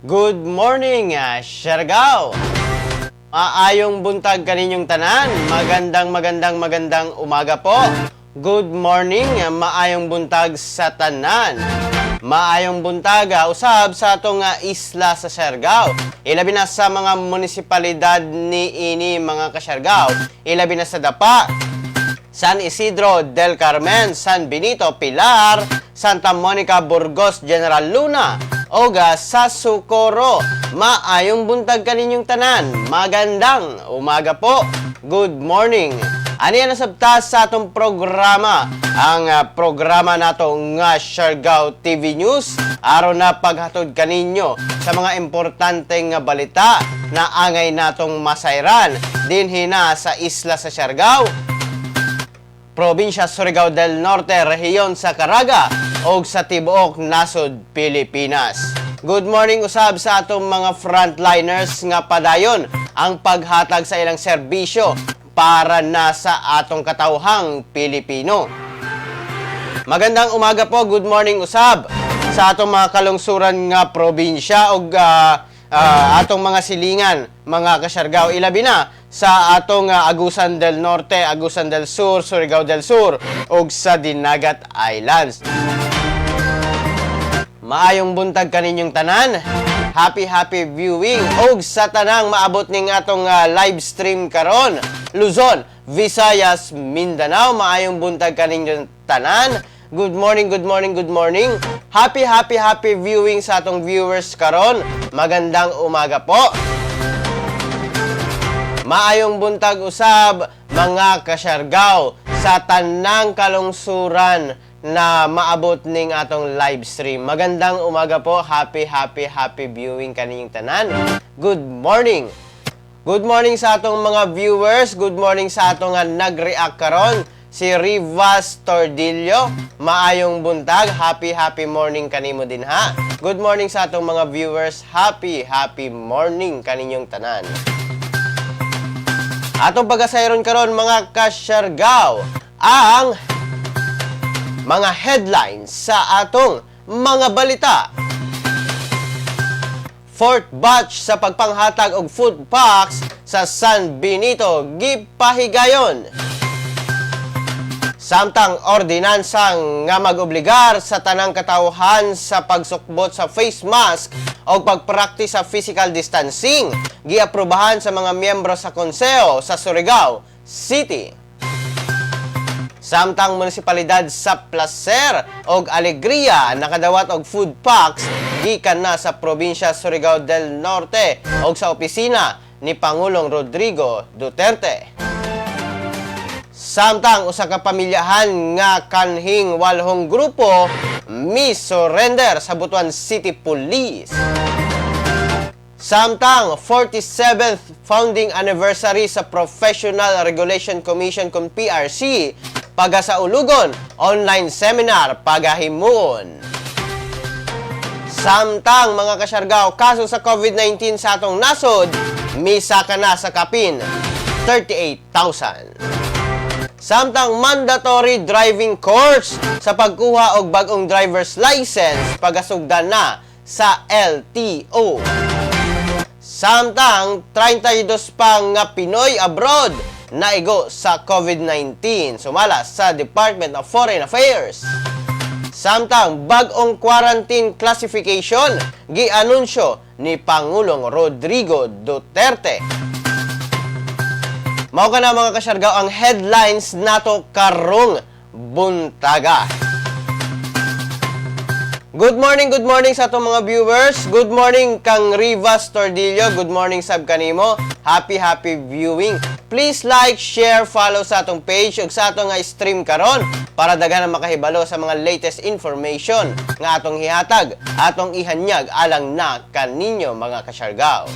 Good morning, Siargao! Maayong buntag kaninyong tanan. Magandang, magandang, magandang umaga po. Good morning, maayong buntag sa tanan. Maayong buntag usab sa atong isla sa Siargao. Ilabi na sa mga munisipalidad ni ini, mga kasyargao. Ilabi na sa Dapa, San Isidro del Carmen, San Benito, Pilar, Santa Monica, Burgos, General Luna, ug sa Socorro. Maayong buntag kaninyong tanan. Magandang umaga po. Good morning. Ani na sabta sa atong programa, ang programa nato nga Siargao TV News, aron na paghatod kaninyo sa mga importante nga balita na angay natong masayran dinhi na sa isla sa Siargao, probinsya Surigao del Norte, rehiyon sa Caraga, ug sa tibuok nasod Pilipinas. Good morning usab sa atong mga frontliners nga padayon ang paghatag sa ilang serbisyo para na sa atong katawhang Pilipino. Magandang umaga po, good morning usab sa atong mga kalungsuran nga probinsya ug atong mga silingan, mga kasyargao, ilabi na sa atong Agusan del Norte, Agusan del Sur, Surigao del Sur ug sa Dinagat Islands. Maayong buntag kaninyong tanan. Happy, happy viewing og sa tanang maabot ning atong live stream karon. Luzon, Visayas, Mindanao, maayong buntag kaninyong tanan. Good morning, good morning, good morning. Happy, happy, happy viewing sa atong viewers karon. Magandang umaga po. Maayong buntag usab, mga kasyargaw, sa tanang kalungsuran na maabot ning atong live stream. Magandang umaga po. Happy, happy, happy viewing kaninyong tanan. Good morning. Good morning sa atong mga viewers. Good morning sa atong nga nag-react karon. Si Rivas Tordillo, maayong buntag. Happy, happy morning kanimo din ha. Good morning sa atong mga viewers. Happy, happy morning kaninyong tanan. Atong pagasayron karon, mga kasyargaw, ang mga headlines sa atong mga balita. Fourth batch sa pagpanghatag og food packs sa San Benito gipahigayon. Samtang ordinansa nga magobligar sa tanang katawhan sa pagsukbot sa face mask o pagpraktis sa physical distancing giaprobahan sa mga miyembro sa Konseho sa Surigao City. Samtang munisipalidad sa Placer og Alegria nakadawat og food packs gikan na sa probinsya Surigao del Norte og sa opisina ni Pangulong Rodrigo Duterte. Samtang usa ka pamilyahan nga kanhing walhong grupo mi-surrender sa Butuan City Police. Samtang 47th founding anniversary sa Professional Regulation Commission kung PRC pagasaulugon, online seminar pagahimuon. Samtang, mga kasyargaw, kaso sa COVID-19 sa atong nasod misaka na sa kapin 38,000. Samtang mandatory driving course sa pagkuha og bag-ong driver's license pagasugdan na sa LTO. Samtang 32 pa nga Pinoy abroad naigo sa COVID-19 sumala sa Department of Foreign Affairs. Samtang bag-ong quarantine classification gianunsyo ni Pangulong Rodrigo Duterte. Mao kana, mga kasyargaw, ang headlines nato karong buntaga. Good morning sa atong mga viewers. Good morning kang Rivas Tordillo. Good morning sab kanimo. Happy, happy viewing. Please like, share, follow sa atong page ug sa atong nga stream karon para daghan ang makahibalo sa mga latest information nga atong hihatag, atong ihanyag alang na kaninyo, mga kasyargaw.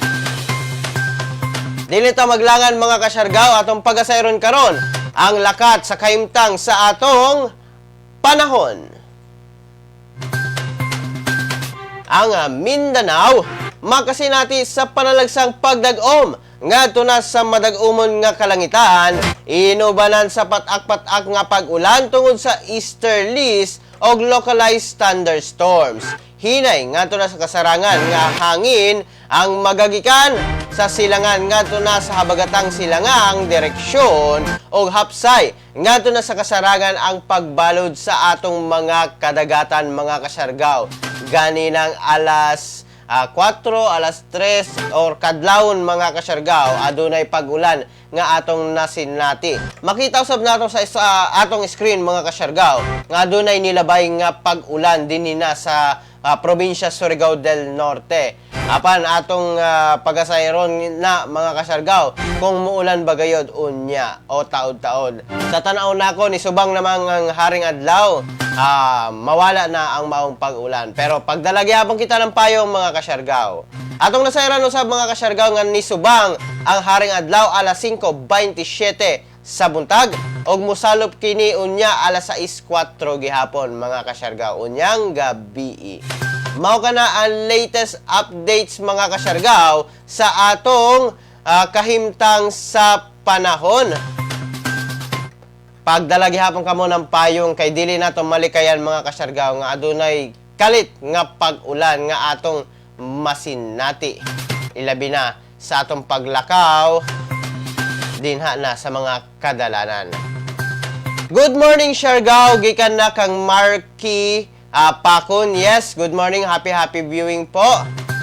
Dili ta maglangan, mga kasyargaw, atong pagasayron karon ang lakat sa kahimtang sa atong panahon. Ang Mindanao makasinati sa panalagsang pagdag-om ngadto na sa madag-umon nga kalangitan, inubanan sa patak-patak nga pag-ulan tungod sa easterlies og localized thunderstorms. Hinay ngadto na sa kasarangan nga hangin ang magagikan sa silangan ngadto na sa habagatang silangang direksyon og hapsay ngadto na sa kasarangan ang pagbalod sa atong mga kadagatan, mga Kasiargao. Ganinang alas 4, alas 3 or kadlawon, mga Kasiargao, adunay pag-ulan nga atong nasinati. Makita usab nato sa atong screen, mga Kasiargao, nga adunay nilabay nga pag-ulan dinhi na sa probinsya Surigao del Norte. Apan atong pagasayron na, mga Kasiargao, kung muulan ba gayod unya o taod-taod. Sa tanaw nako ni subang namang ang haring adlaw, mawala na ang maong pag-ulan. Pero pagdala gyapon kita ng payong, mga Kasiargao. Atong nasayran usab, mga Kasiargao, nga nisubang ang haring adlaw alas 5:27 sa buntag og mosalop kini unya alas 6:04 gihapon, mga Kasiargao, unyang gabi. Mao kana ang latest updates, mga Kasiargao, sa atong kahimtang sa panahon. Pagdala gihapon kamo ng payong kay dili nato malikayan, mga Kasiargao, nga adunay kalit nga pag-ulan nga atong masinati, ilabi na sa atong paglakaw dinha na sa mga kadalanan. Good morning, Siargao. Gikan na kang Marky Pakon. Yes, good morning. Happy, happy viewing po.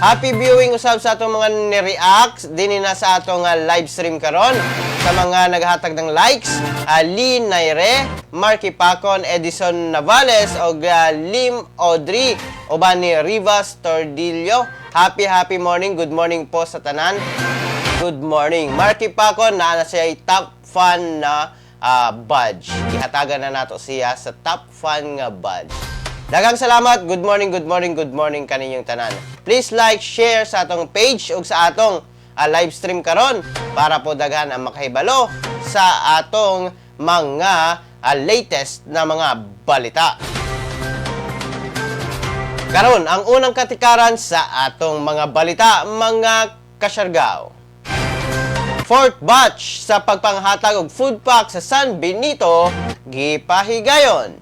Happy viewing usab sa atong mga ni-react dinhi na sa atong live stream karon. Sa mga naghatag ng likes, Lee Naire, Marky Pacon, Edison Navales, og Lim Audrey, uban ni Rivas Tordillo. Happy, happy morning. Good morning po sa tanan. Good morning. Marky Pacon, naa na siya top fan na badge. Gihatagan na nato siya sa top fan nga badge. Daghang salamat. Good morning, good morning, good morning kaninyong tanan. Please like, share sa atong page ug sa atong live stream karon para po daghan ang makahibalo sa atong mga latest na mga balita. Karon, ang unang katikaran sa atong mga balita, mga Kasiargao. Fourth batch sa pagpanghatag og food pack sa San Benito gipahigayon.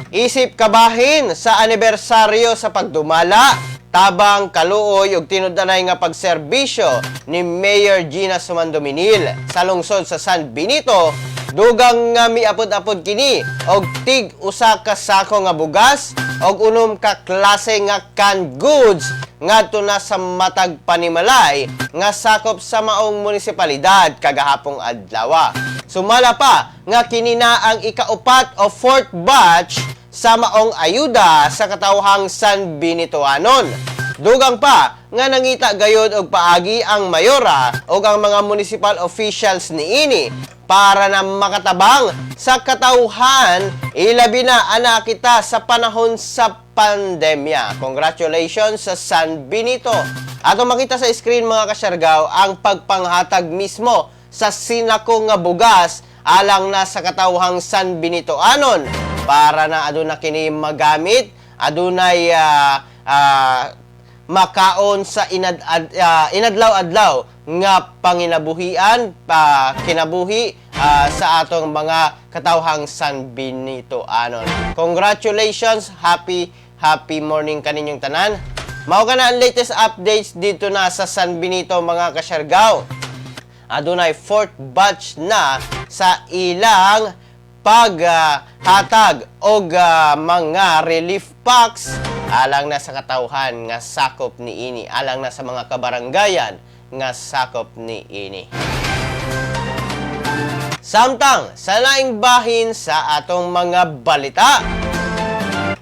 Isip kabahin sa anibersaryo sa pagdumala, tabang, kaluoy ug tinud-anay nga pagserbisyo ni Mayor Gina Sumandominil sa lungsod sa San Benito, dugang nga miapod-apod kini og tig usa ka sako nga bugas og 6 ka klase nga canned goods ngadto na sa matag panimalay nga sakop sa maong munisipalidad kagahapong adlaw. Sumala pa nga kini na ang ikaupat o fourth batch sa maong ayuda sa katawhang San Benitoanon. Dugang pa nga nangita gayod og paagi ang mayora og ang mga municipal officials niini para na makatabang sa katawhan, ilabi na ana kita sa panahon sa pandemya. Congratulations sa San Benito. Ato makita sa screen, mga Kasiargao, ang pagpanghatag mismo sa sinako nga bugas alang na sa katawhang San Benitoanon para na aduna kini magamit, adunay makaon sa inadlaw-adlaw nga panginabuhian pa kinabuhi sa atong mga katawhang San Benitoanon. Congratulations, happy happy morning kaninyong tanan. Mao kana ang latest updates dito na sa San Benito, mga Kasiargao. Adunay fourth batch na sa ilang paghatag og mga relief packs alang na sa katawhan nga sakop niini, alang na sa mga kabaranggayan nga sakop niini. Samtang sa laing bahin sa atong mga balita,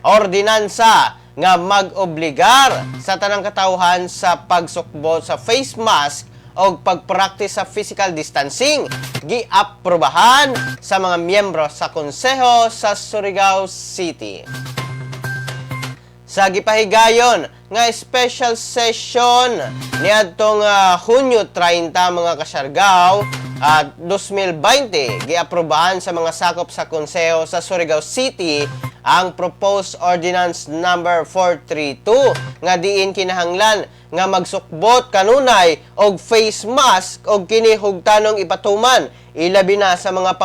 ordinansa nga mag-obligar sa tanang katawhan sa pagsukbot sa face mask o pagpraktis sa physical distancing giaprobahan sa mga miyembro sa Konseho sa Surigao City. Sa gipahigayon nga special session niadtong Hunyo 30, mga Kasiargao, at 2020, giaprobahan sa mga sakop sa Konseho sa Surigao City Ang proposed ordinance number 432 nga diin kinahanglan nga magsukbot kanunay og face mask og kini hugtanong ipatuman, ilabi na sa mga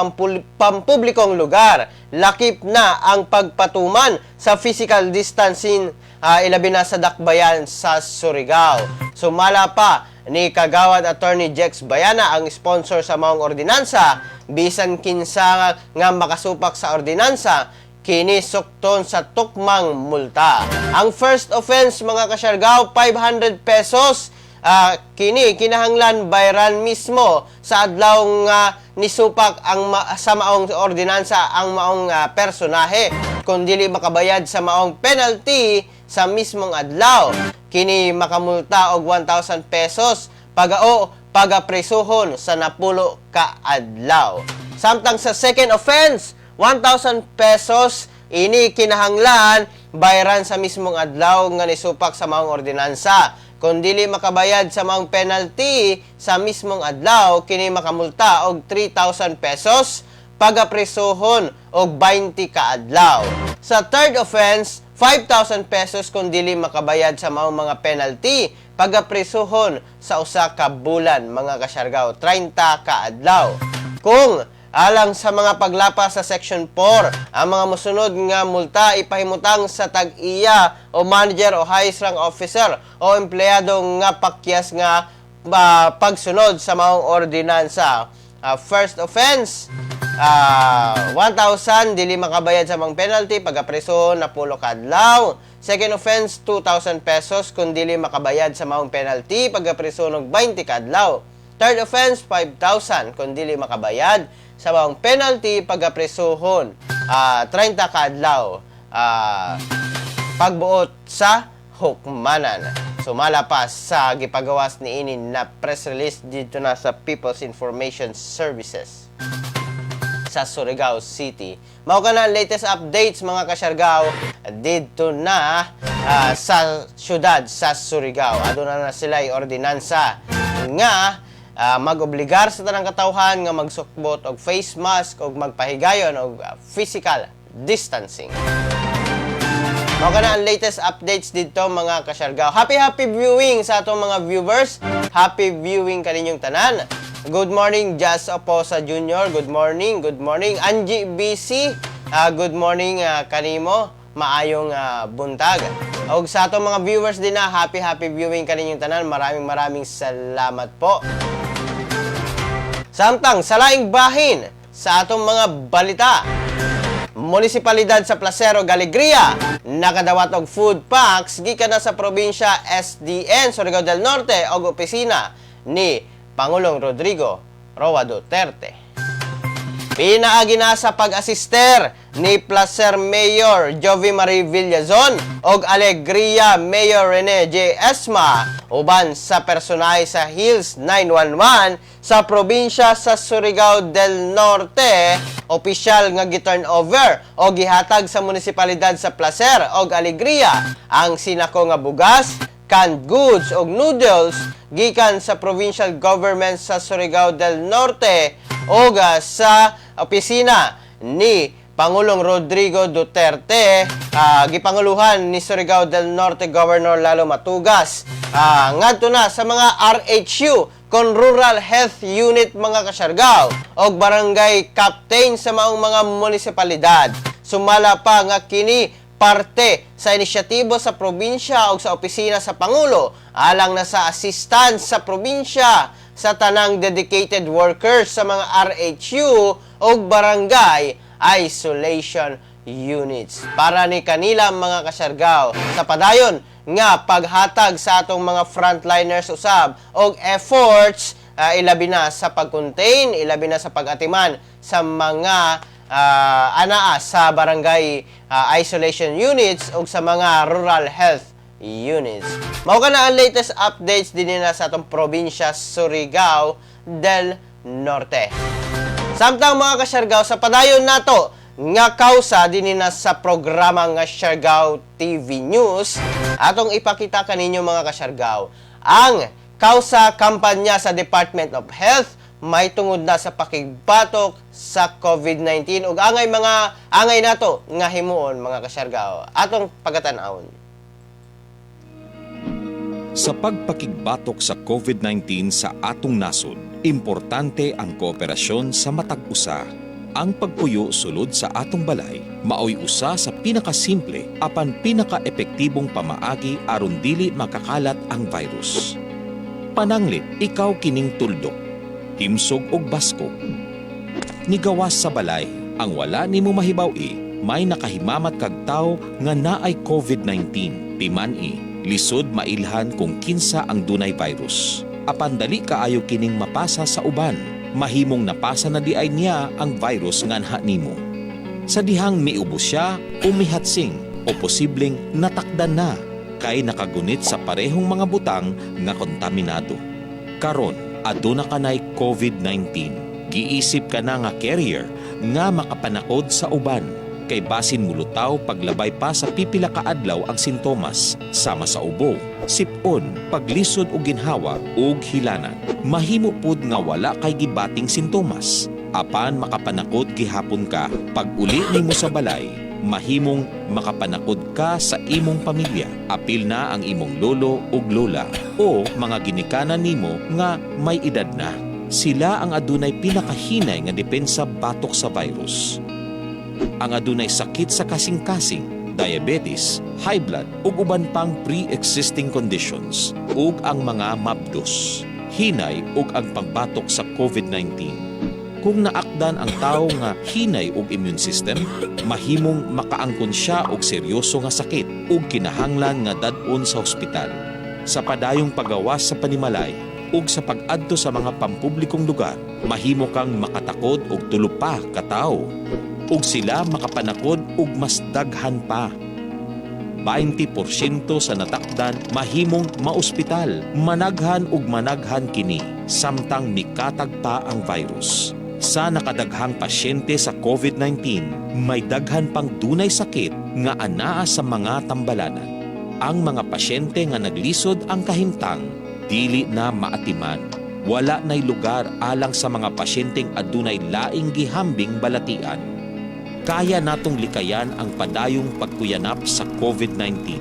pampublikong lugar, lakip na ang pagpatuman sa physical distancing, ilabi na sa dakbayan sa Surigao. Sumala pa ni Kagawad Attorney Jex Bayana, ang sponsor sa maong ordinansa, bisan kinsa nga makasupak sa ordinansa, kini sukton sa tukmang multa. Ang first offense, mga kasyargaw, 500 pesos. Kini kinahanglan bayran mismo sa adlaw nga nisupak ang sa maong ordinansa ang maong personahe. Kung dili makabayad sa maong penalty sa mismong adlaw, kini makamulta og 1,000 pesos pagao pagapresuhon sa 10 ka adlaw. Samtang sa second offense, 1,000 pesos, ini kinahanglan bayaran sa mismong adlaw nga nisupak sa maong ordinansa. Kung dili makabayad sa maong penalty sa mismong adlaw, kini makamulta og 3,000 pesos pagapresohon og 20 ka adlaw. Sa third offense, 5,000 pesos kung dili makabayad sa maong mga penalty, pagapresohon sa 1 ka bulan, mga kasyargaw, 30 ka adlaw. Kung alang sa mga paglapas sa Section 4, ang mga mosunod nga multa ipahimutang sa tag-iya o manager o highest rank officer o empleyado nga pakyas nga pagsunod sa maong ordinansa. First offense, 1,000, dili makabayad sa mga penalty, pagapreso 10 kadlaw. Second offense, 2,000 pesos kung dili makabayad sa maong penalty, pagapreso og 20 kadlaw. Third offense, 5,000 kung dili makabayad sa maong penalty, pagapresohon 30 kadlaw pagbuot sa hukmanan. Sumala pa sa gipagawas niini na press release dito na sa People's Information Services sa Surigao City. Mao kana ang latest updates, mga kasyargaw, dito na sa syudad sa Surigao. Aduna na sila ordinansa nga magobligar sa tanang katawhan nga magsukbot og face mask og magpahigayon og physical distancing. Mao kana ang latest updates dito, mga kasyargaw. Happy happy viewing sa atong mga viewers. Happy viewing kaninyong tanan. Good morning, Jazz Oposa Jr. Good morning, good morning. Angie BC, good morning kanimo. Maayong buntag. Og sa atong mga viewers din na, happy happy viewing kaninyong tanan. Maraming maraming salamat po. Samtang sa laing bahin sa atong mga balita, Munisipalidad sa Placer ug Alegria nakadawat og food packs gikan na sa probinsya SDN Surigao del Norte og opisina ni Pangulong Rodrigo Roa Duterte. Pinaagi na sa pag-asister ni Placer Mayor Jovi Marie Villazon og Alegria Mayor Rene J. Esma uban sa personahe sa Hills 911 sa probinsya sa Surigao del Norte, opisyal nga gi-turn over o gihatag sa munisipalidad sa Placer og Alegria ang sinako nga bugas, canned goods og noodles gikan sa provincial government sa Surigao del Norte o sa opisina ni Pangulong Rodrigo Duterte, gipanguluhan ni Surigao del Norte Governor Lalo Matugas, ngadto na sa mga RHU kon Rural Health Unit, mga kasyargaw, og barangay captain sa maong mga munisipalidad. Sumala pa nga kini parte sa inisyatibo sa probinsya o sa opisina sa Pangulo alang na sa assistance sa probinsya sa tanang dedicated workers sa mga RHU o barangay isolation units. Para ni kanila, mga kasyargaw, sa padayon nga paghatag sa atong mga frontliners usab og efforts, ilabi na sa pag-contain, ilabi na sa pag-atiman sa mga anaa sa barangay isolation units o sa mga rural health units. Mao kana ang latest updates din na sa atong probinsya Surigao del Norte. Samtang, mga kasyargaw, sa padayon nato nga kausa dinhi na sa programa nga Siargao TV News, atong ipakita kaninyo, mga kasyargaw, ang kausa kampanya sa Department of Health. May tungod na sa pakigbatok sa COVID-19 ug angay mga angay nato nga himuon, mga kasyargao, atong pagatan-awon. Sa pagpakigbatok sa COVID-19 sa atong nasod, importante ang kooperasyon sa matag usa. Ang pagpuyo sulod sa atong balay maoy usa sa pinakasimple apan pinaka-epektibong pamaagi aron dili makakalat ang virus. Pananglit ikaw kining tuldok, himsog og basko. Nigawas sa balay, ang wala nimo mahibaw-i, may nakahimamat kag tawo nga naay COVID-19. Timan-i, lisod mailhan kung kinsa ang dunay virus. Apan dali kaayo kining mapasa sa uban. Mahimong napasa na diay niya ang virus nganha nimo. Sa dihang miubo siya o mihatsing o posibleng natakdan na kay nakagunit sa parehong mga butang nga kontaminado. Karon, aduna kanay COVID-19. Giisip ka na nga carrier nga makapanakod sa uban kay basin mulutaw paglabay pa sa pipila ka adlaw ang sintomas sama sa ubo, sipon, paglisod og ginhawa ug hilanat. Mahimo pud nga wala kay gibating sintomas apan makapanakod gihapon ka. Pag uli nimo sa balay, mahimong makapanakod ka sa imong pamilya. Apil na ang imong lolo ug lola o mga ginikanan nimo nga may edad na. Sila ang adunay pinakahinay nga depensa batok sa virus. Ang adunay sakit sa kasing-kasing, diabetes, high blood ug uban pang pre-existing conditions ug ang mga mabdos. Hinay og ang pagbatok sa COVID-19. Kung naakdan ang tawo nga hinay og immune system, mahimong makaangkon siya og seryoso nga sakit ug kinahanglan nga dad-on sa ospital. Sa padayong pagawas sa panimalay ug sa pag-adto sa mga pampublikong lugar, mahimo kang makatakod og tulo pa ka tawo ug sila makapanakod og mas daghan pa. 20% sa natakdan mahimong maospital. Managhan ug managhan kini samtang mikatag pa ang virus. Sa nakadaghang pasyente sa COVID-19, may daghan pang dunay sakit nga anaa sa mga tambalanan. Ang mga pasyente nga naglisod ang kahimtang, dili na maatiman. Wala na'y lugar alang sa mga pasyenteng adunay laing gihambing balatian. Kaya natong likayan ang padayong pagkuyanap sa COVID-19.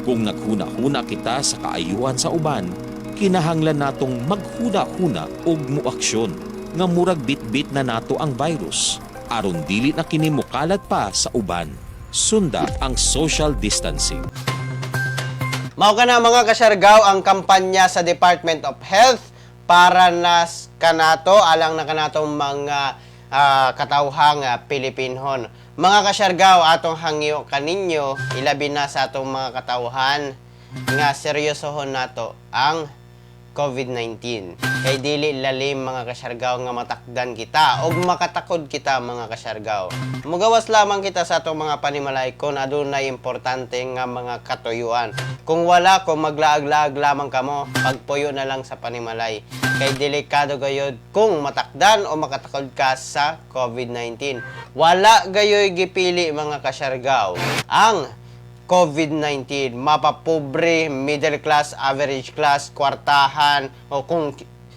Kung naghuna-huna kita sa kaayuhan sa uban, kinahanglan natong maghuna-huna og muaksyon nga murag bit-bit na nato ang virus aron dili na kini mokalat pa sa uban. Sunda ang social distancing. Mao kana, mga kasyargaw, ang kampanya sa Department of Health para nas kanato alang na kanatong mga katawhang Pilipinhon. Mga kasyargaw, atong hangyo kaninyo, ilabi na sa atong mga katawhan, nga seryosohon nato ang COVID-19. Kay dili lalim, mga kasyargaw, nga matakdan kita o makatakod kita, mga kasyargaw. Mugawas lamang kita sa atong mga panimalay kung adunay importante nga mga katuyuan. Kung wala, kung maglaag-laag lamang kamo, pagpuyo na lang sa panimalay. Kay delikado gayod kung matakdan o makatakod ka sa COVID-19. Wala gayoy gipili, mga kasyargaw, ang COVID-19, mapapobre, middle class, average class, kwartahan, o kung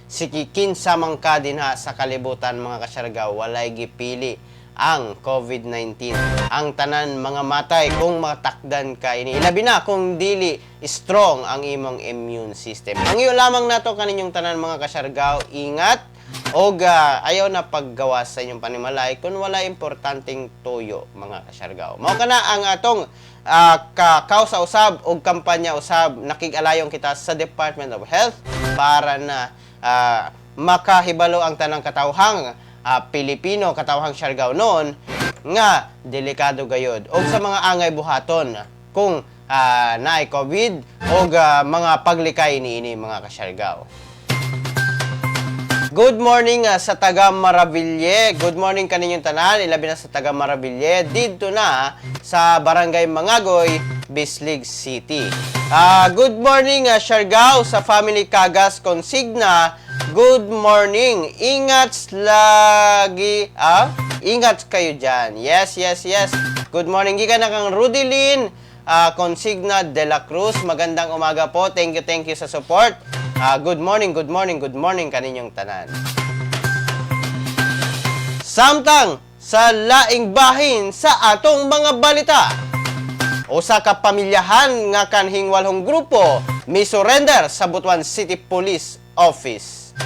si kinsa man ka dinha sa kalibutan, mga kasyargaw, walay gipili ang COVID-19. Ang tanan mga matay kung matakdan ka ini. Ilabi na kung dili strong ang imong immune system. Ang iyo lamang nato kaninyong tanan, mga kasyargaw, ingat og ayaw na paggawas sa inyong panimalay kung wala importanteng tuyo, mga kasyargaw. Mao kana ang atong kakausa usab og kampanya usab, nakig-alayong kita sa Department of Health para na makahibalo ang tanang katawhang Pilipino, katawhang Siargao noon nga delikado gayod og sa mga angay buhaton kung naay COVID og mga paglikay niini, mga kasyargaw. Good morning sa taga Maraville. Good morning kaninyong tanan, ilabi na sa taga Maraville didto na sa Barangay Mangagoy, Bislig City. Good morning, Siargao, sa family Kagas Consigna. Good morning. Ingat lagi. Ingat kayo dyan. Yes. Good morning. Gikan na kang Rudelin Consigna de la Cruz. Magandang umaga po. Thank you sa support. Good morning, good morning, good morning kaninyong tanan. Samtang sa laing bahin sa atong mga balita, usa ka pamilyahan nga kanhing walhong grupo mi-surrender sa Butuan City Police Office.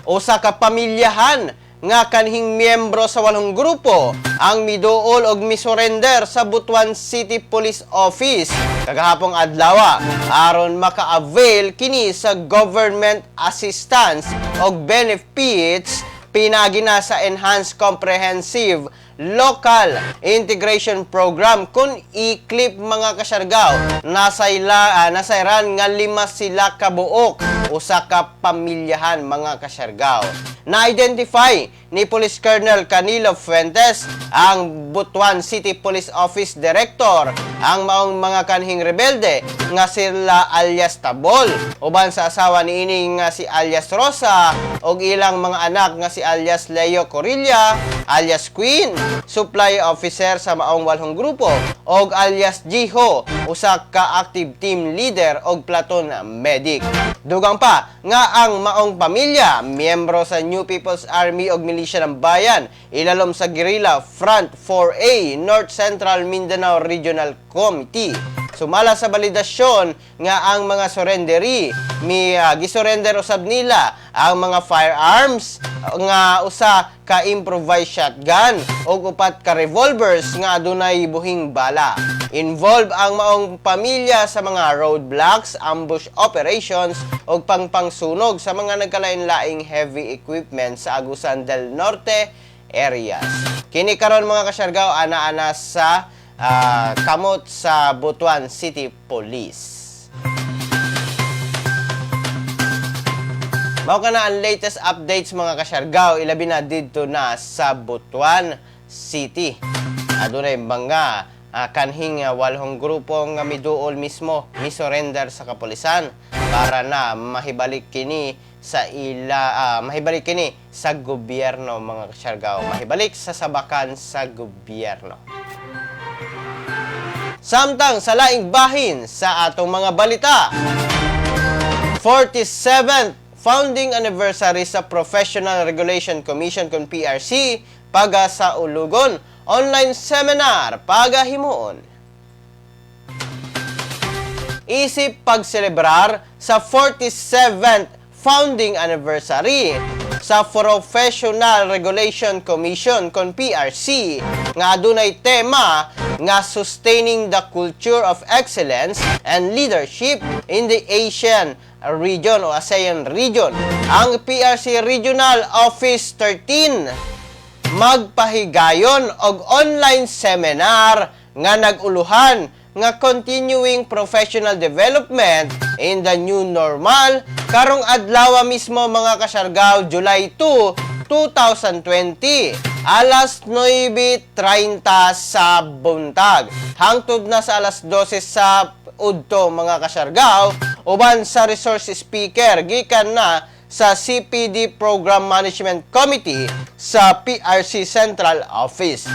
Usa ka pamilyahan nga kanhing miyembro sa walhong grupo ang miduol og misurrender sa Butuan City Police Office kagahapong adlaw aron maka-avail kini sa government assistance og benefits pinaagi na sa Enhanced Comprehensive Local Integration Program kon ECLIP, mga kasyargaw. Nasayran nga lima sila kabuok, usa ka pamilyahan, mga kasyargaw. Na-identify ni Police Colonel Canilo Fuentes, ang Butuan City Police Office Director, ang maong mga kanhing rebelde nga sila alias Tabol uban sa asawa niini nga si alias Rosa ug ilang mga anak nga si alias Leo Corilla, alias Queen, supply officer sa maong walhong grupo, og alias Jiho, usa ka active team leader og platoon medic. Dugang pa nga ang maong pamilya miyembro sa New People's Army og Milisya ng Bayan ilalom sa Guerrilla Front 4A North Central Mindanao Regional Committee. Sumala sa balidasyon nga ang mga surrenderee mi gisurrender usab nila ang mga firearms nga usa ka improvised shotgun ug upat ka revolvers nga adunay buhing bala. Involved ang maong pamilya sa mga roadblocks, ambush operations ug pangpangsunog sa mga nagkalain-laing heavy equipment sa Agusan del Norte areas. Kini karon, mga kasyargaw, ana-ana sa kamot sa Butuan City Police. Mao kana ang latest updates, mga kasyargaw, ilabi na didto na sa Butuan City. Adunay mga kanhing walhong grupo nga miduol mismo, mi-surrender sa kapulisan para na mahibalik kini sa ila mahibalik kini sa gobyerno, mga kasyargaw, mahibalik sa sabakan sa gobyerno. Samtang sa laing bahin sa atong mga balita, 47th founding anniversary sa Professional Regulation Commission kon PRC paga sa Ulugon, online seminar pagahimuon. Isip pagselebrar sa 47th founding anniversary sa Professional Regulation Commission kon PRC nga adunay tema nga "Sustaining the Culture of Excellence and Leadership in the Asian Region" o ASEAN Region. Ang PRC Regional Office 13 magpahigayon og online seminar nga nag-uluhan nga "Continuing Professional Development in the New Normal" karong adlaw mismo, mga kasyargaw, July 2, 2020, alas 9:30 sa buntag hangtod na sa alas 12 sa udto, mga kasyargaw, uban sa resource speaker gikan na sa CPD Program Management Committee sa PRC Central Office.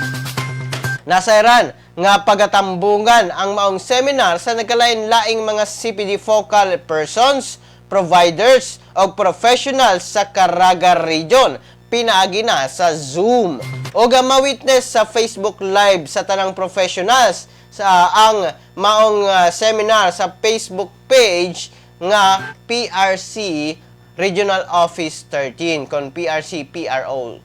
Nasayran nga pagatambungan ang maong seminar sa nagkalain-laing mga CPD focal persons, providers o professionals sa Caraga Region pinaagi na sa Zoom. O ma-witness sa Facebook Live sa tanang professionals sa ang maong seminar sa Facebook page nga PRC Regional Office 13 kon PRC PRO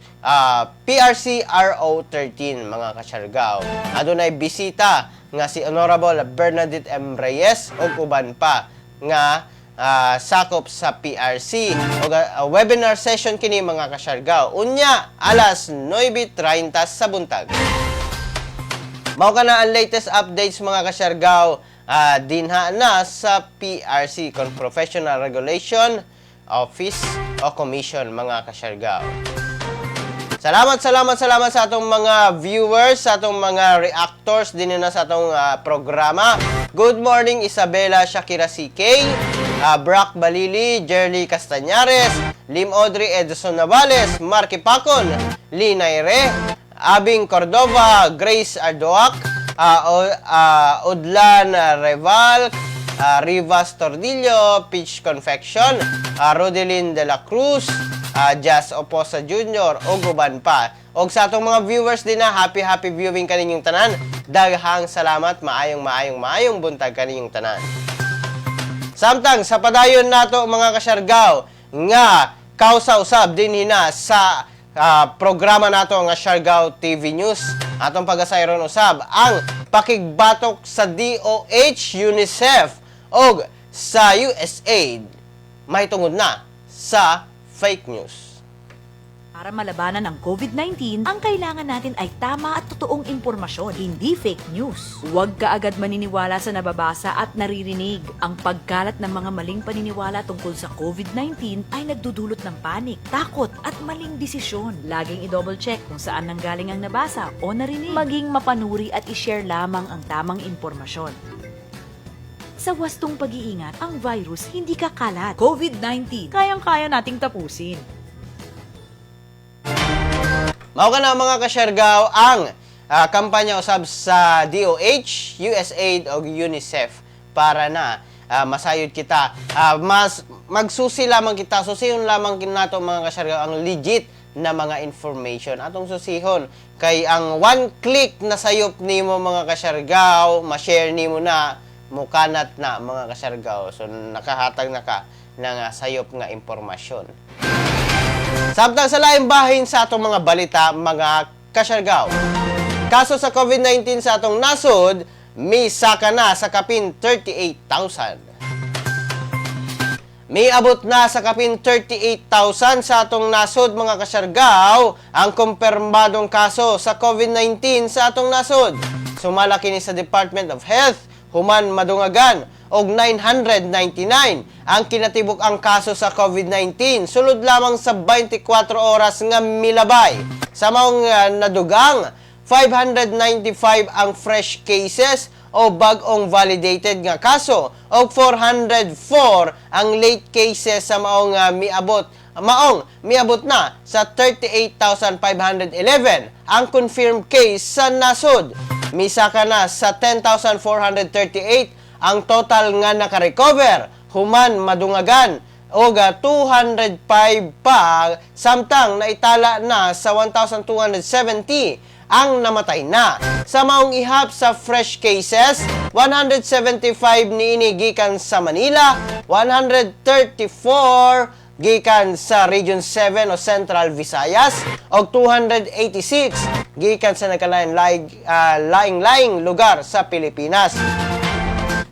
PRC RO 13, mga kasyargaw. Adunay bisita nga si Honorable Bernadette M. Reyes ug uban pa nga sakop sa PRC. Ug webinar session kini, mga kasyargaw, unya alas 9:30 sa buntag. Mao kana ang latest updates, mga kasyargaw, dinha na sa PRC kon Professional Regulation Office o Commission, mga kasyargaw. Salamat, salamat, salamat sa atong mga viewers, sa atong mga reactors din na sa atong programa. Good morning, Isabela Shakira CK, Brock Balili, Jerly Castañares, Lim Audrey Edison Navales, Marky Pacon, Lee Naire, Abing Cordova, Grace Ardoac, Udlan Reval, Rivas Tordillo, Peach Confection, Rodelin de la Cruz, Jazz Oposa Jr. ug uban pa. Og sa atong mga viewers din na, happy happy viewing kaninyong tanan. Daghang salamat, maayong maayong maayong buntag kaninyong tanan. Samtang sa padayon nato, mga kasyargaw, nga kausa usab dinhi na sa programa nato nga Siargao TV News. Atong pagasayron usab ang pakigbatok sa DOH, UNICEF og sa USAID mahitungod na sa fake news. Para malabanan ang COVID-19, ang kailangan natin ay tama at totoong impormasyon, hindi fake news. Huwag ka agad maniniwala sa nababasa at naririnig. Ang pagkalat ng mga maling paniniwala tungkol sa COVID-19 ay nagdudulot ng panik, takot at maling desisyon. Laging i-double check kung saan nanggaling ang nabasa o narinig. Maging mapanuri at i-share lamang ang tamang impormasyon. Sa wastong pag-iingat, ang virus hindi kakalat. COVID-19, kayang-kaya nating tapusin. Mao kana, mga kasyargaw, ang kampanya usab sa DOH, USAID og UNICEF para na masayod kita. Mas magsusi lamang kita, susihon lamang nato, mga kasyargaw, ang legit na mga information. Atong susihon kay ang one click na sayop nimo, mga kasyargaw, ma-share nimo na, mukanat na, mga kasyargaw. So nakahatag na ka ng sayop nga impormasyon. Samtang sa laing bahin sa atong mga balita, mga kasyargaw. Kaso sa COVID-19 sa atong nasod, misaka na sa kapin 38,000. Miabot na sa kapin 38,000 sa atong nasod, mga kasyargaw, ang kumpirmadong kaso sa COVID-19 sa atong nasod. Sumala kini sa Department of Health, human madungagan og 999 ang kinatibuk-ang kaso sa COVID-19 sulod lamang sa 24 oras nga milabay. Sa maong nadugang, 595 ang fresh cases o bag-ong validated nga kaso o 404 ang late cases sa maong miabot na sa 38,511 ang confirmed case sa nasod. Misaka na sa 10,438 ang total nga nakarecover human madungagan og 205 pa, samtang naitala na sa 1,270 ang namatay na. Sa maong ihap sa fresh cases, 175 niini gikan sa Manila, 134 gikan sa Region 7 o Central Visayas, og 286 gikan sa nagkalain laing-laing lugar sa Pilipinas.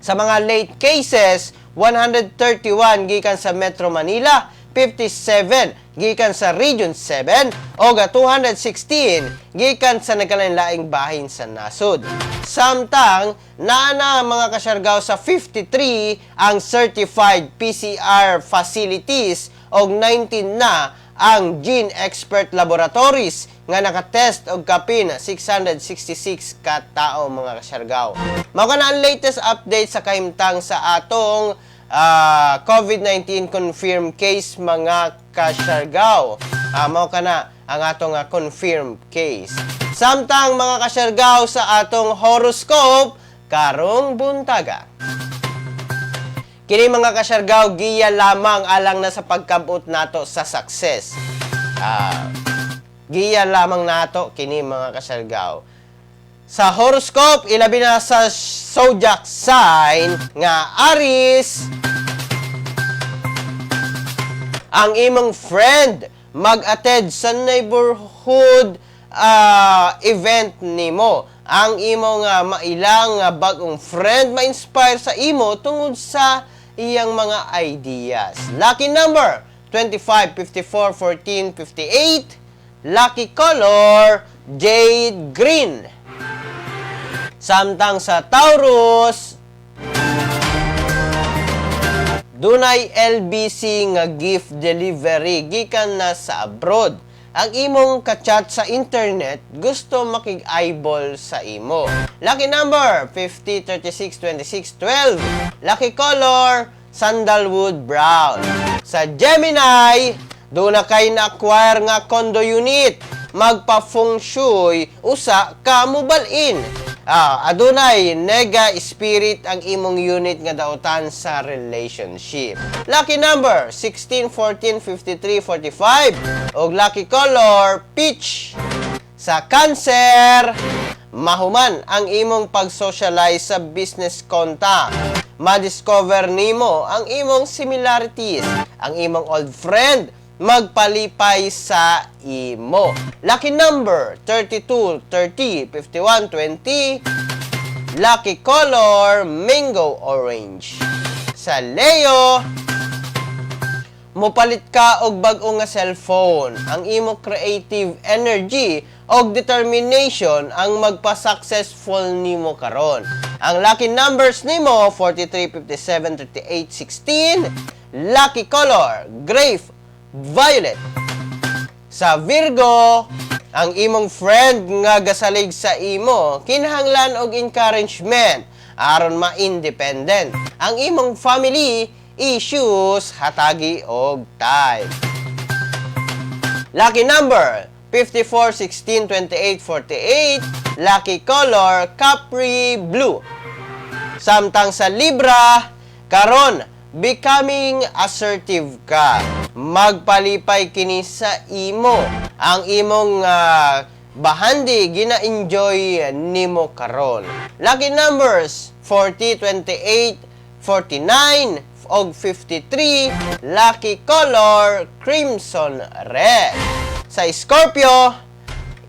Sa mga late cases, 131 gikan sa Metro Manila, 57 gikan sa Region 7 o 216 gikan sa nagkalain-laing bahin sa nasod. Samtang naa na, mga kasyargaw, sa 53 ang certified PCR facilities og 19 na ang Gene Expert Laboratories nga nakatest og kapin 666 ka tao, mga kasyargaw. Mao kana ang latest update sa kahimtang sa atong COVID-19 confirmed case, mga kasyargaw. Mao kana ang atong confirmed case. Samtang, mga kasyargaw, sa atong horoscope karong buntaga. Kini, mga kasyargaw, giya lamang alang na sa pagkabot nato sa success. Giya lamang nato kini, mga kasyargaw. Sa horoscope, ilabi na sa zodiac sign nga Aries, ang imong friend mag-attend sa neighborhood event nimo. Ang imong mailang bagong friend ma-inspire sa imo tungod sa iyang mga ideas. Lucky number 25, 54, 14, 58. Lucky color jade green. Samtang sa Taurus, dunay LBC nga gift delivery gikan na sa abroad. Ang imong kachat sa internet gusto makig-eyeball sa imo. Lucky number 50, 36, 26, 12. Lucky color sandalwood brown. Sa Gemini, duna kay na-acquire nga condo unit. Magpa-feng shui usa ka mubalin. Adunay nega spirit ang imong unit nga dautan sa relationship. Lucky number 16, 14, 53, 45 og lucky color peach. Sa Cancer, mahuman ang imong pag-socialize sa business contact. Ma-discover nimo ang imong similarities. Ang imong old friend magpalipay sa imo. Lucky number 32, 30, 51, 20. Lucky color mango orange. Sa Leo, mopalit ka og bag-o nga cellphone. Ang imo creative energy og determination ang magpa-successful nimo karon. Ang lucky numbers nimo 43, 57, 38, 16. Lucky color grape violet. Sa Virgo, ang imong friend nga gasalig sa imo, kinahanglan og encouragement aron ma-independent. Ang imong family issues, hatagi og time. Lucky number 54, 16, 28, 48. Lucky color Capri Blue. Samtang sa Libra, karon becoming assertive ka. Magpalipay kini sa imo. Ang imong bahandi gina-enjoy nimo karon. Lucky numbers 40, 28, 49 og 53. Lucky color crimson red. Sa Scorpio,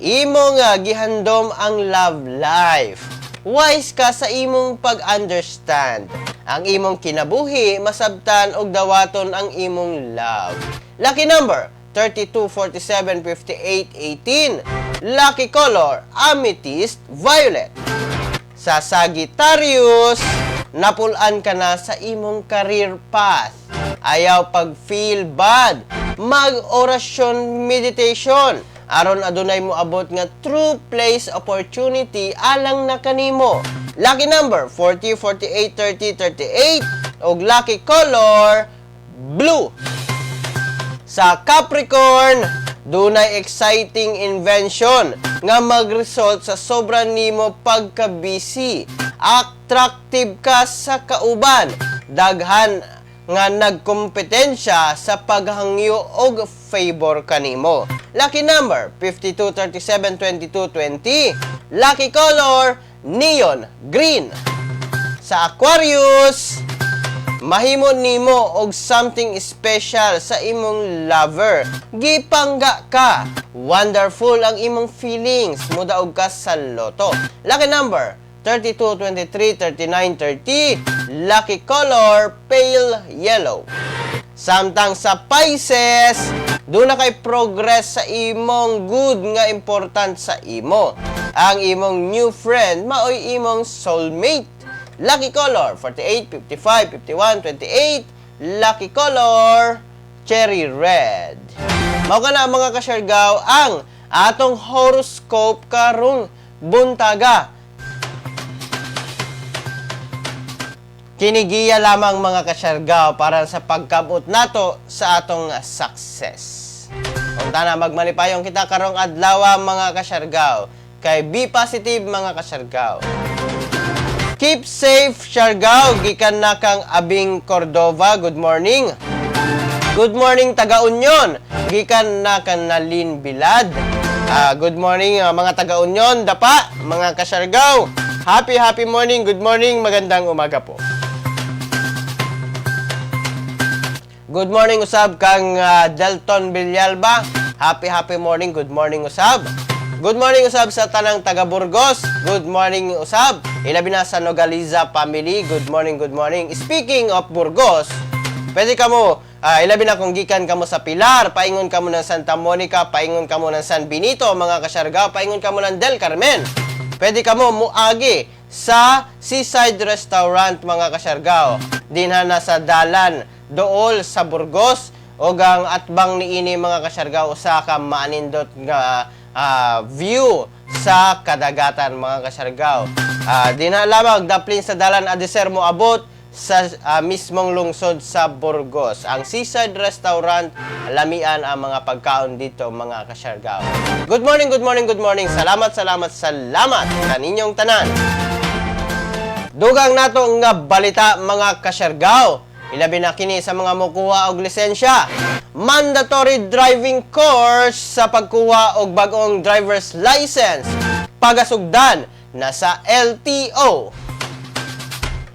imong gihandom ang love life. Wise ka sa imong pag-understand. Ang imong kinabuhi masabtan og dawaton ang imong love. Lucky number 32, 47, 58, 18. Lucky color amethyst violet. Sa Sagittarius, napul-an ka na sa imong career path. Ayaw pag-feel bad. Mag-orasyon meditation aron adunay moabot nga true place opportunity alang na kanimo. Lucky number 40, 48, 30, 38 og lucky color blue. Sa Capricorn, dunay exciting invention nga mag-result sa sobra nimo pagka-busy. Attractive ka sa kauban. Daghan nga nagkompetensya sa paghangyo og favor kanimo. Lucky number 52, 37, 22, 20. Lucky color neon green. Sa Aquarius, mahimo nimo og something special sa imong lover. Gipangga ka. Wonderful ang imong feelings. Mudaog ka sa lotto. Lucky number 32, 23, 39, 30. Lucky color pale yellow. Samtang sa Pisces, duna kay progress sa imong good nga important sa imo. Ang imong new friend maoy imong soulmate. Lucky color 48, 55, 51, 28. Lucky color cherry red. Mao kana, mga kasyargaw, ang atong horoscope karong buntaga. Kinigiya lamang, mga kasyargaw, para sa pagkabot nato sa atong success. Unta na magmalipayong kita karong adlaw, mga kasyargaw. Kay be positive, mga kasyargaw. Keep safe, Siargao, gikan na kang Abing Cordova. Good morning. Good morning, taga Union. Gikan na kang Nalin Bilad. Good morning, mga taga Union, dapa, mga kasyargaw. Happy happy morning, good morning, magandang umaga po. Good morning usab kang Delton Villalba. Happy happy morning, good morning usab. Good morning usab sa tanang taga Burgos. Good morning usab. Ilabi na sa Nogaliza family. Good morning, good morning. Speaking of Burgos, pwede ka mo, ilabi na kung gikan ka mo sa Pilar, paingon ka mo ng Santa Monica, paingon ka mo ng San Benito, mga kasyargaw, paingon ka mo ng Del Carmen. Pwede ka mo muagi sa Seaside Restaurant, mga kasyargaw. Dinha na sa dalan dool sa Burgos o ang atbang niini, mga kasyargaw, usa ka maanindot nga view sa kadagatan, mga kasyargaw. Dinha lamang daplin sa dalan Adeser mo abot sa mismong lungsod sa Burgos. Ang Seaside Restaurant, lamian ang mga pagkaon dito, mga kasyargao. Good morning, good morning, good morning. Salamat, salamat, salamat kaninyong tanan. Dugang nato nga balita, mga kasyargao. Ilabi na kini sa mga mukuha og lisensya. Mandatory driving course sa pagkuha og bag-ong driver's license pagasugdan na sa LTO.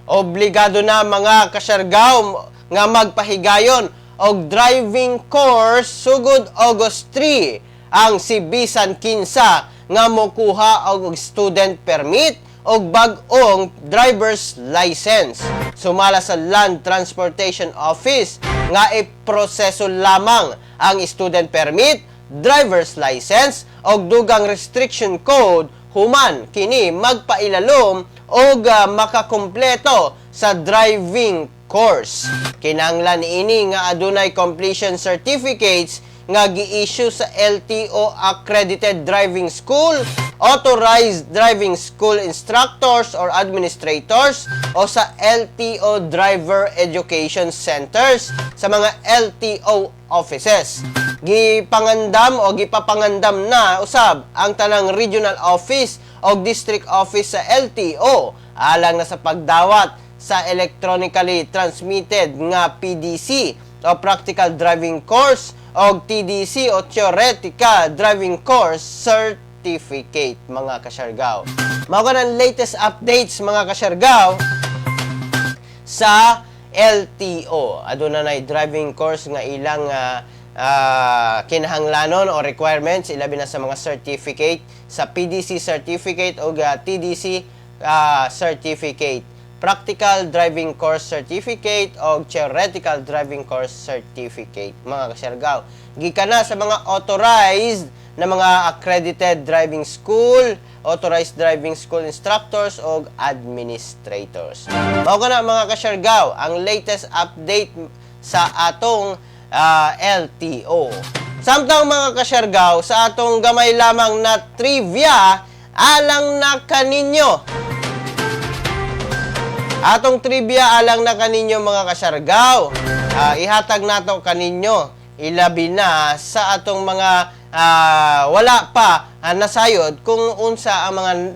Obligado na, mga kasyargao, nga magpahigayon og driving course sugod August 3 ang si bisan kinsa nga mokuha og student permit og bag-ong driver's license. Sumala sa Land Transportation Office nga iproseso lamang ang student permit, driver's license og dugang restriction code human kini magpailalom og makakumpleto sa driving course. Kinahanglan ini nga adunay completion certificates nga gi-issue sa LTO accredited driving school, authorized driving school instructors or administrators, o sa LTO driver education centers sa mga LTO offices. Gipangandam o gipapangandam na usab ang tanang regional office o district office sa LTO alang na sa pagdawat sa electronically transmitted nga PDC o Practical Driving Course o TDC o Theoretical Driving Course Certificate, mga kasyargaw. Mao ka ng latest updates, mga kasyargaw, sa LTO. Aduna na driving course nga ilang kinahanglanon o requirements, ilabi na sa mga certificate, sa PDC certificate o TDC certificate. Practical Driving Course Certificate o Theoretical Driving Course Certificate, mga kasyargaw. Gikan na sa mga authorized na mga accredited driving school, authorized driving school instructors o administrators. Mao na, mga kasyargaw, ang latest update sa atong LTO. Samtang, mga kasyargaw, sa atong gamay lamang na trivia alang na kaninyo. Atong trivia alang na kaninyo, mga kasyargaw. Ihatag nato kaninyo, ilabi na sa atong mga wala pa nasayod kung unsa ang mga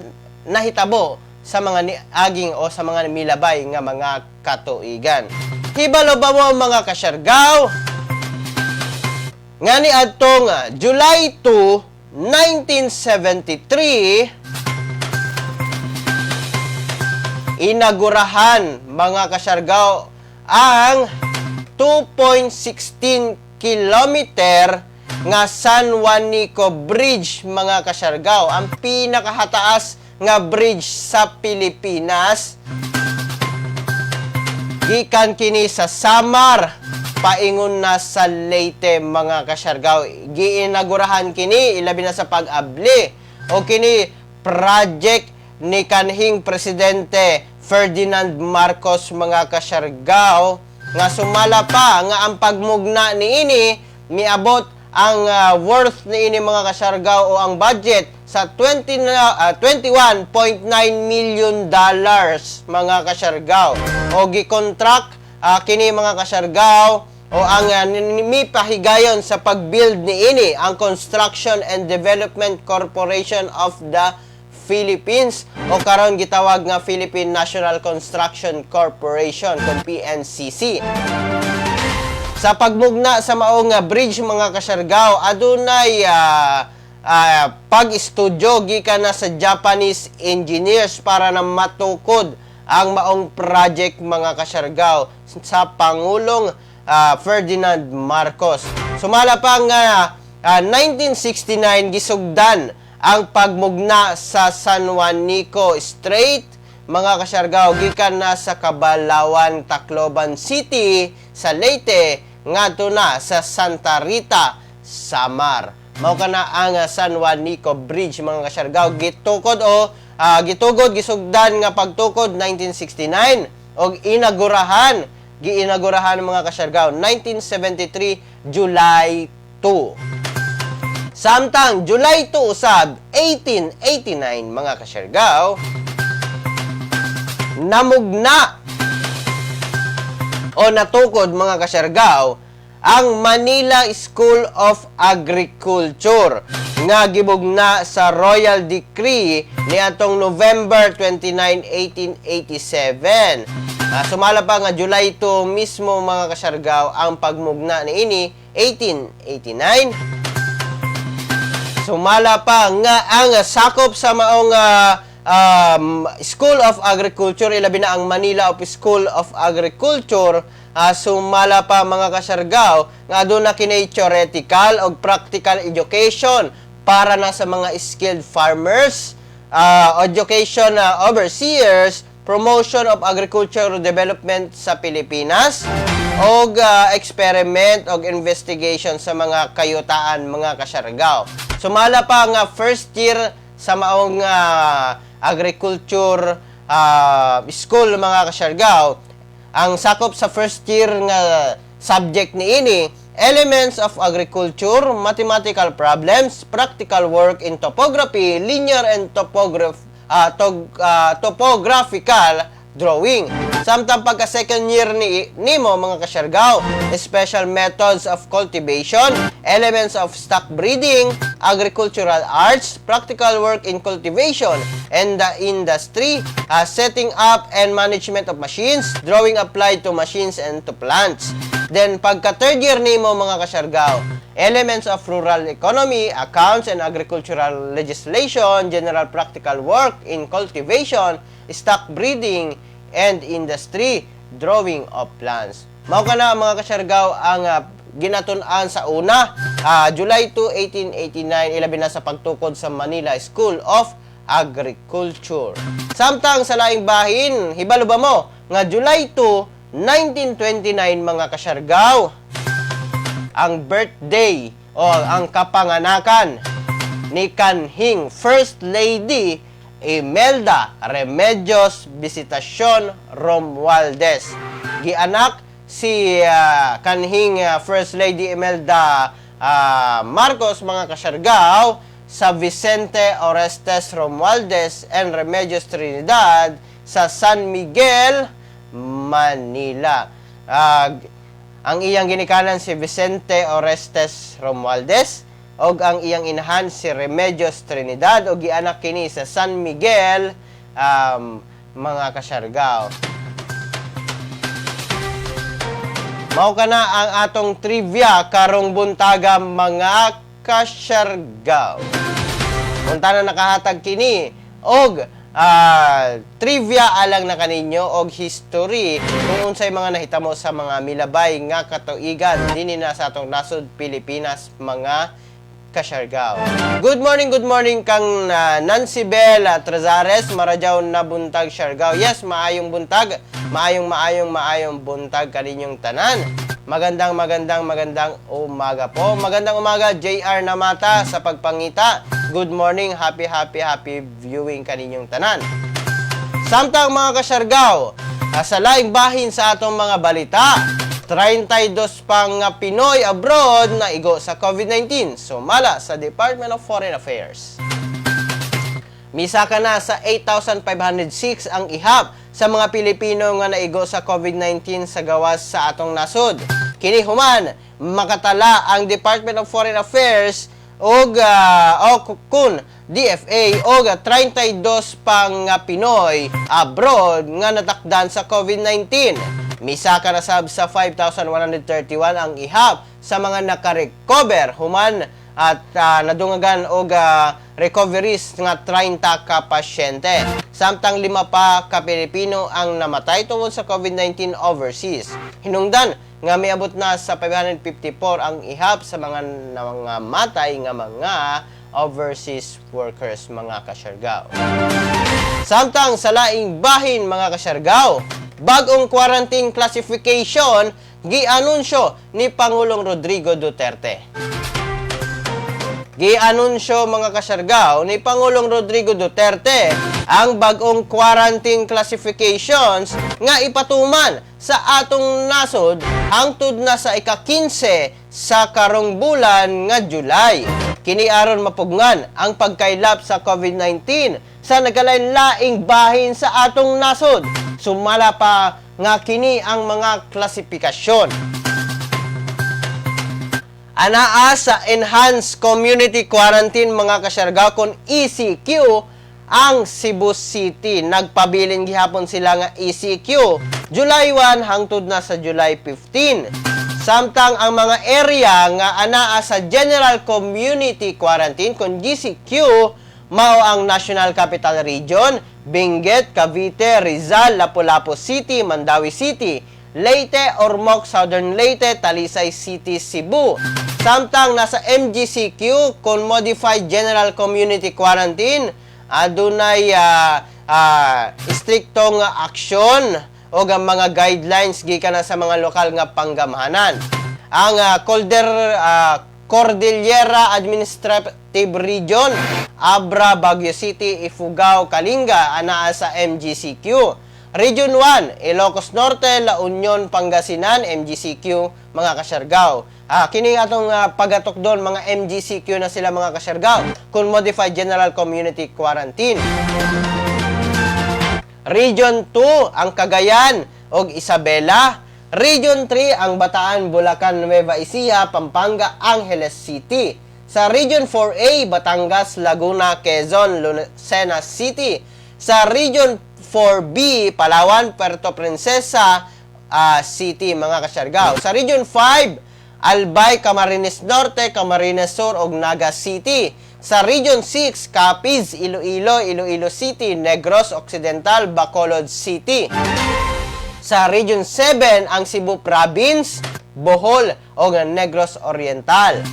nahitabo sa mga niaging o sa mga milabay nga mga katuigan. Hibalo ba mo, mga kasyargaw, nga ni adtong July 2, 1973, inagurahan, mga kasyargaw, ang 2.16 kilometer nga San Juanico Bridge, mga kasyargaw, ang pinakahataas nga bridge sa Pilipinas? Gikan kini sa Samar paingon na sa Leyte, mga kasyargaw. Giinagurahan kini ilabi na sa pag-abli o kini project ni kanhing presidente Ferdinand Marcos, mga kasyargaw, nga sumala pa nga ang pagmugna niini miabot ang worth niini, mga kasyargaw, o ang budget sa 20 na, $21.9 million, mga kasyargaw, o gikontract kini, mga kasyargaw, o ang mipahigayon sa pag-build niini ang Construction and Development Corporation of the Philippines o karon gitawag nga Philippine National Construction Corporation kon PNCC. Sa pagmugna sa maong nga bridge, mga kasyargaw, adunay pag-estudyo gikan na sa Japanese engineers para na matukod ang maong project, mga kasyargaw, sa Pangulong Ferdinand Marcos. Sumala pa nga 1969 gisugdan ang pagmugna sa San Juanico Strait, mga kasyargaw, gikan na sa Cabalawan, Tacloban City sa Leyte ngadto na sa Santa Rita, Samar. Mao kana ang San Juanico Bridge, mga kasyargaw, gitukod o gitugod, gisugdan nga pagtukod 1969 og inagurahan, giinagurahan, mga kasyargaw, 1973 July 2. Samtang July 2 usab 1889, mga kasyargaw, namugna o natukod, mga kasyargaw, ang Manila School of Agriculture nga gibugna sa Royal Decree niadtong November 29, 1887. Sumala pa nga July 2 mismo, mga kasyargaw, ang pagmugna niini 1889. Sumala pa nga ang sakop sa maong School of Agriculture, ilabi na ang Manila of School of Agriculture, sumala pa, mga kasyargaw, nga aduna kini theoretical og practical education para na sa mga skilled farmers, education overseers, promotion of agricultural development sa Pilipinas, og experiment og investigation sa mga kayutaan, mga kasyargaw. Sumala pa nga first year sa maong agriculture school, mga kasyargaw, ang sakop sa first year nga subject niini: elements of agriculture, mathematical problems, practical work in topography, linear and topographical drawing. Samtang pagka second year ni nimo, mga kasyargaw, special methods of cultivation, elements of stock breeding, agricultural arts, practical work in cultivation and the industry, setting up and management of machines, drawing applied to machines and to plants. Then pagka third year nimo, mga kasyargaw, elements of rural economy, accounts and agricultural legislation, general practical work in cultivation, stock breeding, and industry, drawing of plants. Mao kana, mga kasyargaw, ang ginatun-an sa una, July 2, 1889, ilabi na sa pagtukod sa Manila School of Agriculture. Samtang sa laing bahin, hibalo ba mo nga July 2, 1929, mga kasyargaw, ang birthday o ang kapanganakan ni kanhing First Lady Imelda Remedios Visitacion Romualdez? Gianak si kanhing First Lady Imelda Marcos, mga kasyargaw, sa Vicente Orestes Romualdez and Remedios Trinidad sa San Miguel, Manila. Ang iyang ginikanan si Vicente Orestes Romualdez og ang iyang inahan si Remedios Trinidad og gianak kini sa San Miguel, mga kasyargaw. Mao kana ang atong trivia karong buntaga, mga kasyargaw. Unta na nakahatag kini og trivia alang na kaninyo og history kung unsay mga nahitamo sa mga milabay nga katuigan dinhi na sa atong nasod Pilipinas, mga kasyargaw. Good morning kang Nancy Bella Trazares, maradyaw na buntag, Siargao. Yes, maayong buntag. Maayong maayong maayong buntag kaninyong tanan. Magandang magandang magandang umaga po. Magandang umaga, JR Namata sa pagpangita. Good morning, happy happy happy viewing kaninyong tanan. Samtang, mga kasyargaw, sa laing bahin sa atong mga balita, 32 pang nga Pinoy abroad na igo sa COVID-19, sumala sa Department of Foreign Affairs. Misaka na sa 8,506 ang ihap sa mga Pilipino nga naigo sa COVID-19 sa gawas sa atong nasod. Kini human makatala ang Department of Foreign Affairs og o kun DFA og 32 pang nga Pinoy abroad nga natakdan sa COVID-19. Misaka na sab sa 5,131 ang ihap sa mga nakarecover human at nadungagan og recoveries nga 30 ka pasyente. Samtang lima pa ka Pilipino ang namatay tungod sa COVID-19 overseas. Hinungdan nga miabot na sa 554 ang ihap sa mga nangamatay nga mga overseas workers, mga kasyargaw. Samtang sa laing bahin, mga kasyargaw, bagong quarantine classification gianunsyo ni Pangulong Rodrigo Duterte. Gianunsyo, mga kasyargaw, ni Pangulong Rodrigo Duterte ang bagong quarantine classifications nga ipatuman sa atong nasod hangtod na sa ika-15 sa karong bulan nga July. Kini aron mapugngan ang pagkaylap sa COVID-19 sa nagkalain-laing bahin sa atong nasod. Sumala pa nga kini ang mga klasifikasyon. Anaa sa Enhanced Community Quarantine, mga kasyargao, kon ECQ, ang Cebu City. Nagpabilin gihapon sila nga ECQ July 1 hangtod na sa July 15. Samtang ang mga area nga anaa sa General Community Quarantine kon GCQ mao ang National Capital Region, Benguet, Cavite, Rizal, Lapu-Lapu City, Mandaue City, Leyte, Ormoc, Southern Leyte, Talisay City, Cebu. Samtang nasa MGCQ kon Modified General Community Quarantine, adunay istriktong aksyon o ang mga guidelines gikan na sa mga lokal nga panggamhanan. Ang Cordillera Administrative Region, Abra, Baguio City, Ifugao, Kalinga, anaa sa MGCQ. Region 1, Ilocos Norte, La Union, Pangasinan, MGCQ, mga kasyargaw. Kini atong pagatok doon, mga MGCQ na sila, mga kasyargaw, kung Modified General Community Quarantine. Region 2, ang Cagayan ug Isabela. Region 3, ang Bataan, Bulacan, Nueva Ecija, Pampanga, Angeles City. Sa Region 4A, Batangas, Laguna, Quezon, Lucena City. Sa Region 4B, Palawan, Puerto Princesa City, mga kasyargaw. Sa Region 5, Albay, Camarines Norte, Camarines Sur ug Naga City. Sa Region 6, Capiz, Iloilo, Iloilo City, Negros Occidental, Bacolod City. Sa Region 7, ang Cebu Province, Bohol ug Negros Oriental.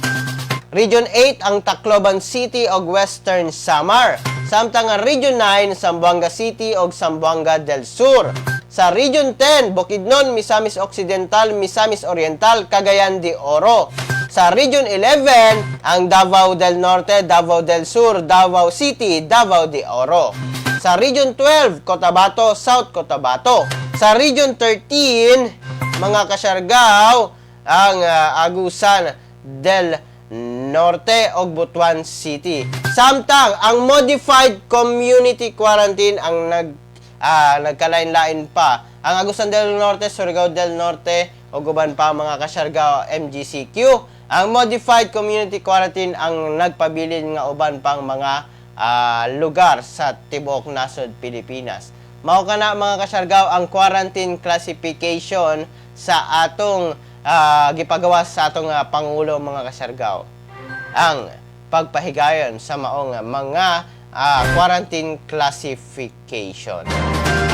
Region 8, ang Tacloban City ug Western Samar. Samtang ang Region 9, Zamboanga City ug Zamboanga del Sur. Sa Region 10, Bukidnon, Misamis Occidental, Misamis Oriental, Cagayan de Oro. Sa Region 11, ang Davao del Norte, Davao del Sur, Davao City, Davao de Oro. Sa Region 12, Cotabato, South Cotabato. Sa Region 13, mga kasyargaw, ang Agusan del Norte ug Butuan City. Samtang ang Modified Community Quarantine ang nagkalain-lain pa. Ang Agusan del Norte, Surigao del Norte ug uban pa, mga kasyargaw, MGCQ. Ang Modified Community Quarantine ang nagpabilin nga uban pang mga lugar sa tibuok nasod Pilipinas. Mao kana, mga kasyargaw, ang quarantine classification sa atong gipagawas sa atong pangulo, mga kasyargaw, ang pagpahigayon sa maong mga quarantine classification.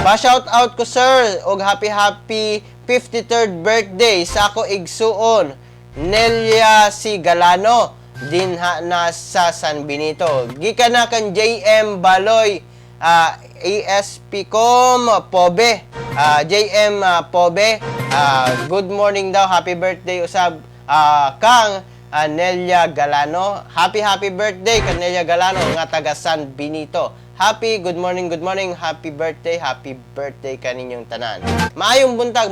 Pa-shout out ko, sir, og happy happy 53rd birthday sa ako igsuon Nelia C. Galano dinha na sa San Benito. Gikan na kan JM Baloy, ASPCom Pobe. JM Pobe, good morning daw, happy birthday usab kang Nelia Galano. Happy happy birthday kan Nelia Galano nga taga San Benito. Happy, good morning, happy birthday kaninyong tanan. Maayong buntag,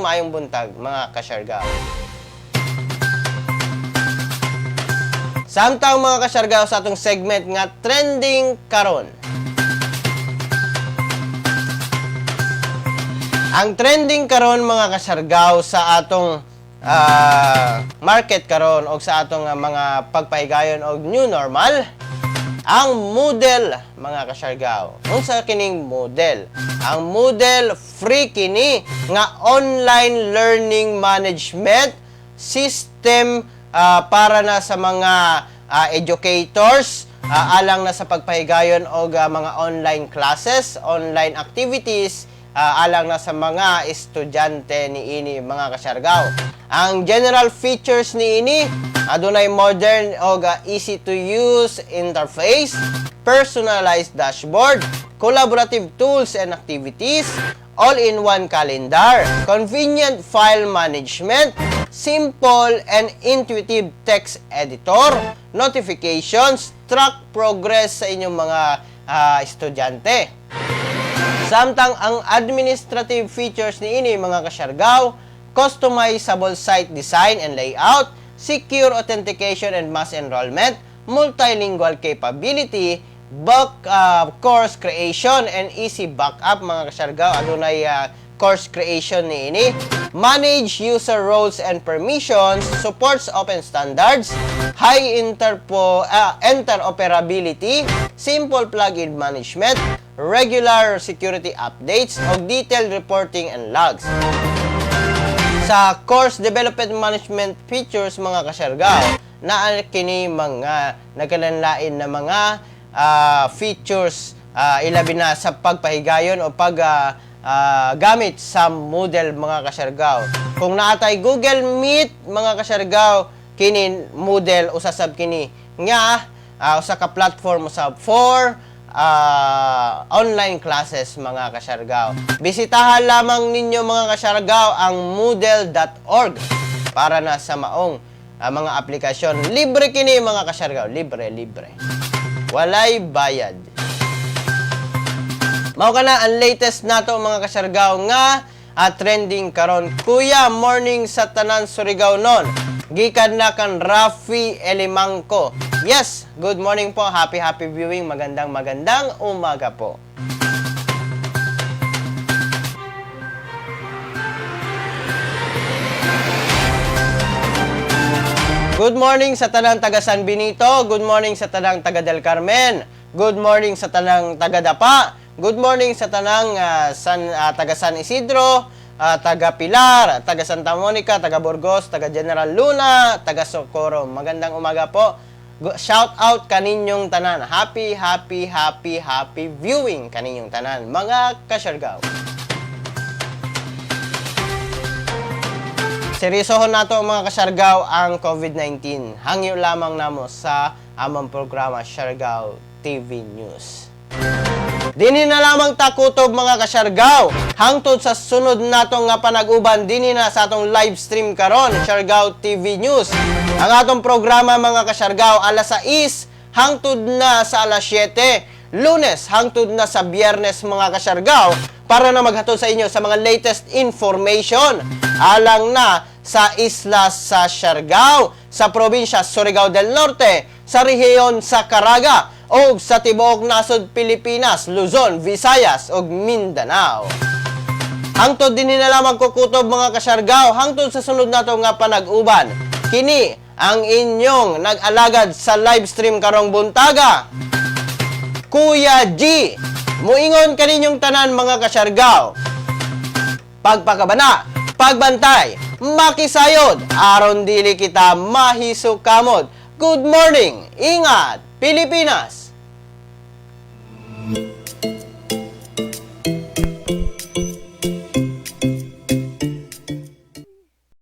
mga kasyargaw. Samtang, mga kasyargaw, sa atong segment nga trending karon. Ang trending karon, mga kasyargaw, sa atong market karon o sa atong mga pagpahigayon og new normal, ang Moodle, mga kasyargaw. Unsa kining Moodle? Ang Moodle, free kini nga online learning management system para na sa mga educators, alang na sa pagpahigayon og mga online classes, online activities, alang na sa mga estudyante niini, mga kasyargaw. Ang general features niini, adunay modern og easy to use interface, personalized dashboard, collaborative tools and activities, all-in-one calendar, convenient file management, simple and intuitive text editor, notifications, track progress sa inyong mga estudyante. Samtang ang administrative features niini, mga kasyargaw, customizable site design and layout, secure authentication and mass enrollment, multilingual capability, bulk course creation and easy backup, mga kasyargaw. Adunay course creation niini, manage user roles and permissions, supports open standards, high interoperability, simple plugin management, regular security updates, ug detailed reporting and logs. Sa course development management features, mga kasyargaw, naa kini mga nagkalainlain na mga features, ilabi na sa pagpahigayon o pag gamit sa Moodle, mga kasyargaw. Kung naa tay Google Meet, mga kasyargaw, kini Moodle usa sab kini nga usa ka platform usab for online classes, mga kasyargaw. Bisitahan lamang ninyo, mga kasyargaw, ang moodle.org para na sa maong mga aplikasyon. Libre kini, mga kasyargaw, libre, libre. Walay bayad. Mao kana ang latest nato, mga kasyargaw, nga trending karon. Kuya, morning sa tanan Surigao non. Gikan na kan Rafi Elimangco. Yes, good morning po. Happy happy viewing. Magandang magandang umaga po. Good morning sa tanang taga San Benito. Good morning sa tanang taga Del Carmen. Good morning sa tanang taga Dapa. Good morning sa tanang taga San Isidro, taga Pilar, taga Santa Monica, taga Burgos, taga General Luna, taga Socorro. Magandang umaga po. Shout out kaninyong tanan. Happy, happy, happy, happy viewing kaninyong tanan, mga kasyargaw. Seryosohon nato, mga kasyargaw, ang COVID-19. Hangyo lamang namo sa among programa Siargao TV News. Dini na lamang takutob, mga kasyargaw. Hangtod sa sunod nato nga panag-uban dini na sa atong live stream karon, Siargao TV News. Ang atong programa, mga kasyargaw, alas 6 hangtod na sa alas 7. Lunes hangtod na sa Biyernes, mga kasyargaw, para na maghatod sa inyo sa mga latest information alang na sa isla sa Siargao, sa probinsya Surigao del Norte, sa rehiyon sa Caraga, o sa tibuok nasod Pilipinas, Luzon, Visayas ug Mindanao. Hangtod dinhi na lamang kukutob, mga kasyargaw, hangtod sa sunod nato nga panag-uban. Kini ang inyong nag-alagad sa live stream karong buntaga, Kuya G. Muingon kaninyong tanan, mga kasyargaw. Pagpakabana, pagbantay, makisayod, aron dili kita mahisukamot. Good morning, ingat, Pilipinas!